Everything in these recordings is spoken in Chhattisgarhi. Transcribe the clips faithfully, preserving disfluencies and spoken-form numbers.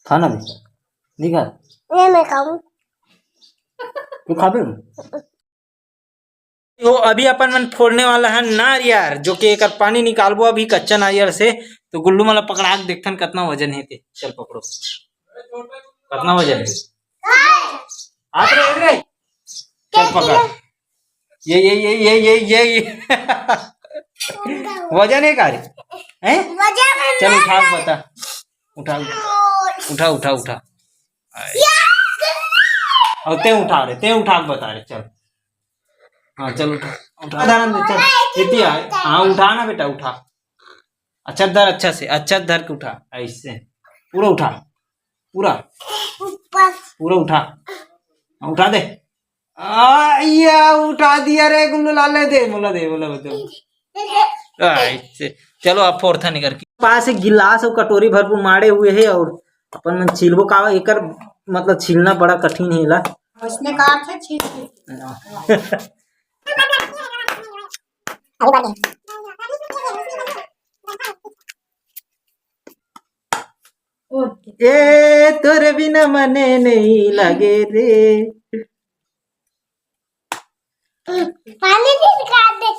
खा ना बे, नहीं खा। ये मैं खाऊं। तू खाबे? तो अभी अपन मन फोड़ने वाला है नारियर, जो कि एकर पानी निकालबो अभी कच्चा नारियर से। तो गुल्लू, मला पकड़ा के देखथन कतना वजन है ते। चल पकड़ो, कतना वजन है? हाथ रे, रे। चल पकड़। ये, ये, ये, ये, ये, ये, ये। वजन है का रे? हैं? वजन है चल ना। उठा के बता। उठा, उठा, उठा, उठा। और ते उठा रे, ते उठा के बता रे, चल। हाँ, चल उठा, उठा। धरन दे, चल। इतनी आए। हाँ, उठा ना बेटा, उठा। अच्छा धर, अच्छा से, अच्छा धर के उठा, ऐसे। पूरा उठा, पूरा। ऊपर। पूरा उठा। हाँ, उठा दे। आ, ये उठा दिया रे गुल्लू लाल, ले दे, बोला दे, बोला दे। आ, ऐसे। चलो, अब फोड़था निकर के। पास एक गिलास और कटोरी भरपूर माड़े हुए है और अपन मन छीलबो का, एकर मतलब छीलना बड़ा कठिन है ला। उसमें काट के छील के। अभी बात नहीं। ए, तोरे बिना मने नहीं लगे रे। पानी भी निकाल दे।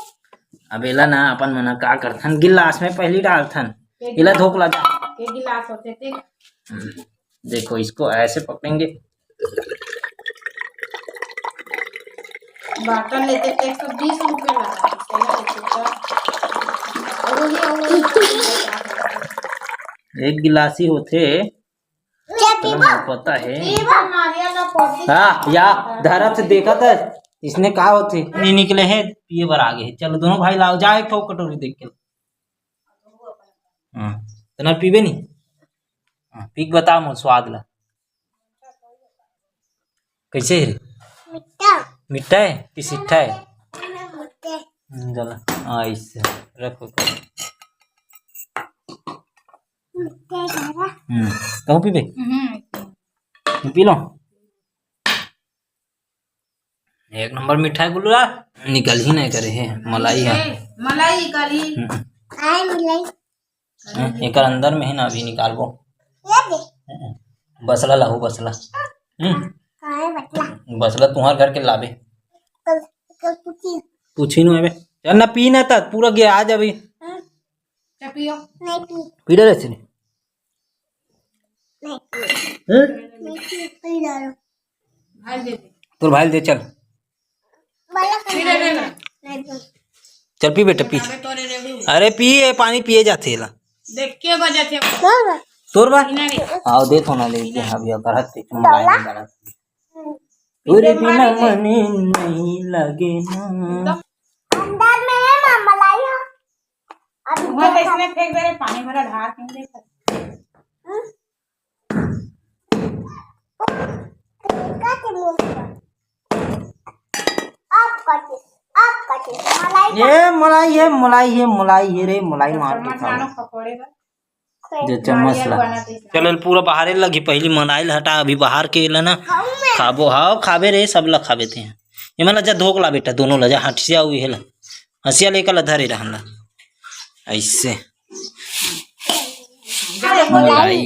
अब एला ना अपन मन का करथन, गिलास में पहली डालथन। एला धोक ला जा। के गिलास होथे ते। हम्म, देखो, इसको ऐसे पकड़ेंगे। बाटल लेते तो एक सौ बीस रुपया लगा, सही है, तो और ये, और ये एक गिलास ही होथे। क्या चलो, पीबा? मोर पता है। पीबा, नारियल का पौधी। हाँ, या धरत से देखा था, इसने का होथे? नहीं निकले है, पिए बर आ गए। चलो, दोनों भाई लाओ, जा एक ठो कटोरी देख के। हाँ, तना पीबे नहीं? हाँ, पी के बता मोर स्वाद ला। कैसे है रे? मीठा। मीठा है कि सिट्ठा है? मीठा। हम्म, चला, हाँ, इससे रखो। मीठा है दादा। हम्म, कहूँ पीबे? हम्म। P low. एक नंबर मीठा है गुल्लू ला। निकल ही नहीं करे है, मलाई है। ए, मलाई निकली। हम्म। आए मलाई। हम्म, एकर अंदर में है ना, अभी निकालबो। ये दे। हम्म, बसला लाहू, बसला। हम्म। कहाँ है बसला? बसला तुम्हार घर के लाबे। कल, कल पूछी। पूछी नु एबे। चल ना, पी ना, त पूरा गे आ जाबे। हाँ। क्या पियो? नहीं पी। पी डरे से नहीं। नहीं पी। हैं? नहीं पी, पी डालो। भाई दे दे। तोर भाई दे, चल। वाला पी रे, रे, रे। नहीं पी। चल पी बेटा, पी। अबे तोरे रे भी। अरे पी, ये पानी पिए जाथे ला। देख के बजा थे। कौन? तोर बा? पीना रे। आओ, दे तो ना ले, दे, अभी अब बढ़त दे, तुम डाला? लाइन बढ़त। हम्म। तोरे बिना मने नहीं लगे ना। अंदर में है ना मलाई है। अभी वहाँ तो देखा। इसमें फेंक दे रे, पानी भरा ढार के नहीं देखा। हम्म। फेंका के मुंह पर। अब काटे, अब काटे। मलाई का ये मलाई है, मलाई है, मलाई है रे, मलाई मार के चम्मच खाओ। लानो पकोड़े का। जे चम्मच ला। चल, पूरा बाहरे लगी, पहली मलाई ला हटा, अभी बाहर के ला ना। खाऊं मैं? खाबो, हाव, खाबे रे, सब ला खाबे ते। ये मन ला जा धोक ला बेटा, दोनों ला जा, हंसिया हुई है ला। हंसिया लेकर ला धरे रहन ला। ऐसे। अरे मलाई।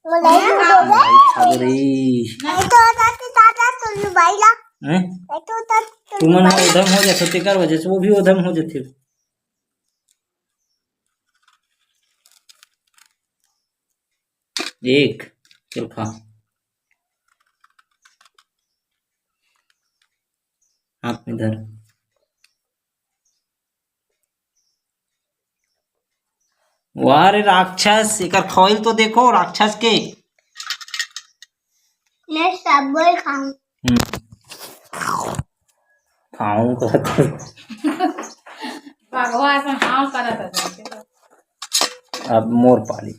मलाई। मलाई खाबो रे। नहीं तो दादा, दादा, तू भाई ला। हैं? नहीं तो दादा, तू तुमन मन भाई ला। उधम हो जाथे, तेकर वजह से वो भी उधम हो जाथे। एक, चल खा। हाथ में धर। वाह रे राक्षस, एकर खोइल तो देखो राक्षस के। मैं सब बोल खाऊं। हम्म। खाऊं करत। भगवान से हाँ करत है। अब मोर पाली।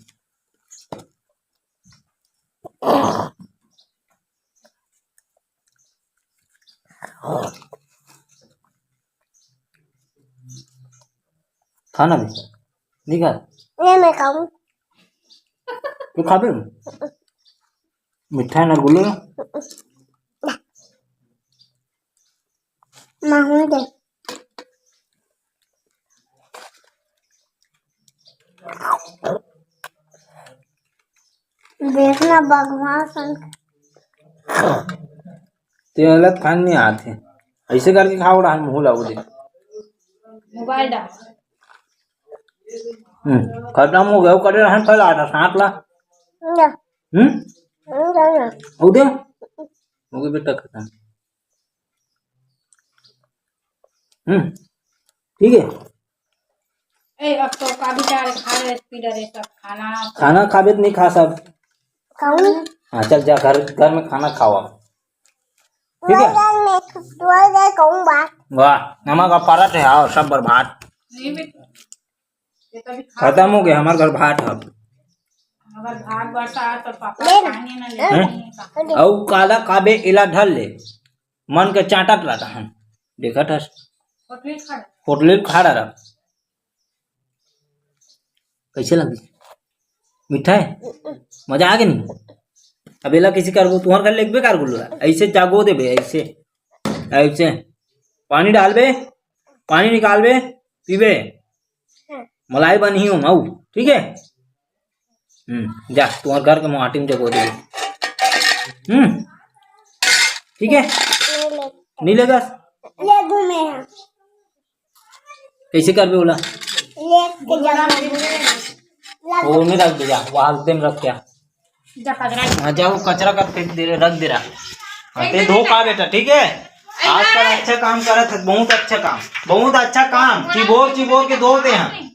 खा ना बे, नहीं खा। ये मैं खाऊं। तू खाबे? मीठा है ना गुल्लू? महूं दे। देखना भगवान संग। तेला खान नहीं आते, ऐसे करके खाओ रहा, मुंह लाओ दे। मोबाइल डाल। हम्म, खत्म हो गया, वो करे रहन फैला था सांप ला। ना। हम्म? ना, ना। हो गया? हो गया बेटा खत्म। हम्म, ठीक है। ए, अब तो का विचार खा रहे, पी रहे सब खाना। खाना खाबे तो नहीं खा सब। खाऊं? हाँ, चल जा घर, घर में खाना खाओ आप। ठीक है? मैं, मैं, मैं कहूँ बात। वाह, नमक का परत है, आओ सब बर्बाद। नहीं बेटा, ये तो अभी खा खत्म हो गया हमारे घर भात अब। अगर भात बरसा तो पापा ले ना। खाएंगे ना, ले हम्म? लेंगे का। अउ काला काबे एला ढल ले, मन के चाटत रहता हम। देखत हस। होटल खा। होटल खा रहा। कैसे लगी? मीठा है? मजा आ गया नहीं? अब एला किसी कर, तुहर घर लेगबे कर गुल्लू, ऐसे जागो देबे, ऐसे, ऐसे। पानी डालबे, पानी निकालबे, पीबे। मलाई बनी हो माऊ, ठीक है? हम्म, जा, तुम्हारे घर के माटी में जगो दे। हम्म, ठीक है? नहीं लेगा? ले घूमे हैं। कैसे करबे बोला? ले के जाओ। वो में रख दे जा, वो हल्के में रख क्या? जा कचरा। हाँ, जाओ, कचरा का फेंक दे, रख दे रहा। हाँ, ते धो पा बेटा, ठीक है? आजकल अच्छा काम करत है, बहुत अच्छा काम, बहुत अच्छा काम। चिबोर चिबोर के धो दे हम।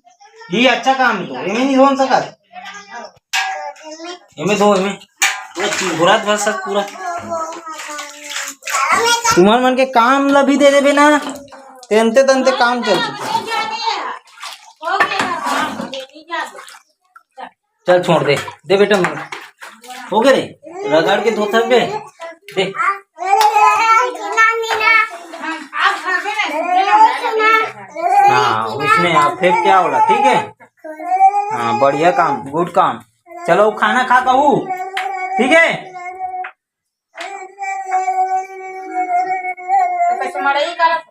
ये अच्छा काम है तो, एमे नहीं धो सकत। एमे धो, एमे। वो चिबोरा धर सक पूरा। तुम्हार मन के काम ला भी दे देबे ना, तेनते तनते काम चलते। चल छोड़ दे, दे बेटा मन। हो गए रे, रगड़ के धोता बे। दे। हाँ, उसने आप फेंक क्या बोला, ठीक है? हाँ, बढ़िया काम, गुड काम। चलो खाना खा कहू, ठीक है? तो कैसे मड़ई करत?